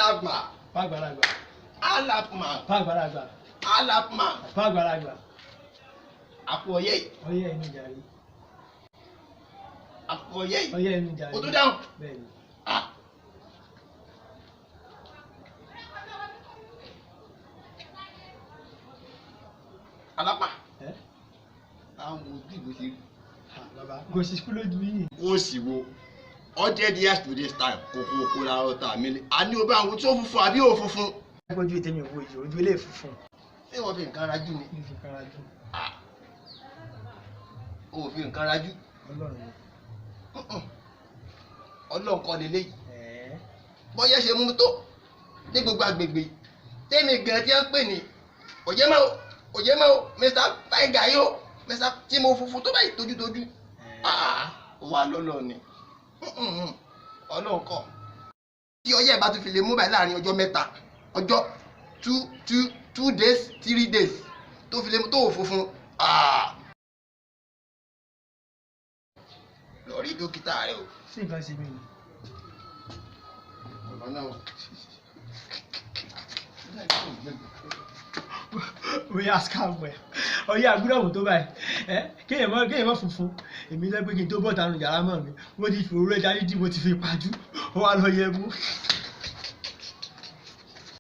Alàgbà. Fàgbàlagbà. Alàpùmà. Fàgbàlagbà. Alàpùmà. Fàgbàlagbà. Àpò ọyẹ́ yìí. Ọyẹ́ inú jàre. Àpò ọyẹ́ yìí. Ọyẹ́ inú jàre. O tún dáhùn. Bẹ́ẹ̀ni. Ah. Alápá. Ẹ́ Àwọn ojú ìbò ṣe rí. ha bàbá kò sí kú lójú yìí. Kó sì wo 100 years to this time kòkó kó la ọ̀tá mi lé. A ní o bá àwọn tí ó funfun àbí ò funfun. Ojú tèmi ò wo yìí, ojú ilé funfun. Ṣé wọ́n fi nǹkan rajú ni? Mi fi kára jù. Ah. O ò fi nǹkan rajú. Ọlọ́run ni. Mm-mm. Ọlọ́run kọ́ leléyìí. Ẹ̀ẹ́. Bọ́yẹ́ ṣe mú tó ní gbogbo agbègbè tẹ́mi gan tí wọ́n ń pè ní òjẹ́mọ́ o, òjẹ́mọ́ o, Mr. Fine Guy o, Mr. tí mo funfun tó báyìí tójútójú. Ah, wà lọ́lọ́ ni. Mm-mm. Ọlọ́run kọ́. Tí ọyẹ́ bá tún fi lè mú báyìí láàrin ọjọ́ 3, ọjọ́ two two 2 days 3 days tó fi lè mú tó ò funfun. Ah. Lọ rí dókítà rẹ o. Ṣé nǹkan ṣe mí ni? Ọ̀nà náà o. Bóyá scam ẹ̀. Ọyẹ́ àgúdàwò tó báyìí. Ẹ́ kéèyàn mọ́ funfun. Èmi lẹ́ pé kí n tó bọ̀ tánú yàrá mọ́ mi. Mo ti fi òróró ẹja dídì mo ti fi pajú. Ó wá lọ yẹ mú.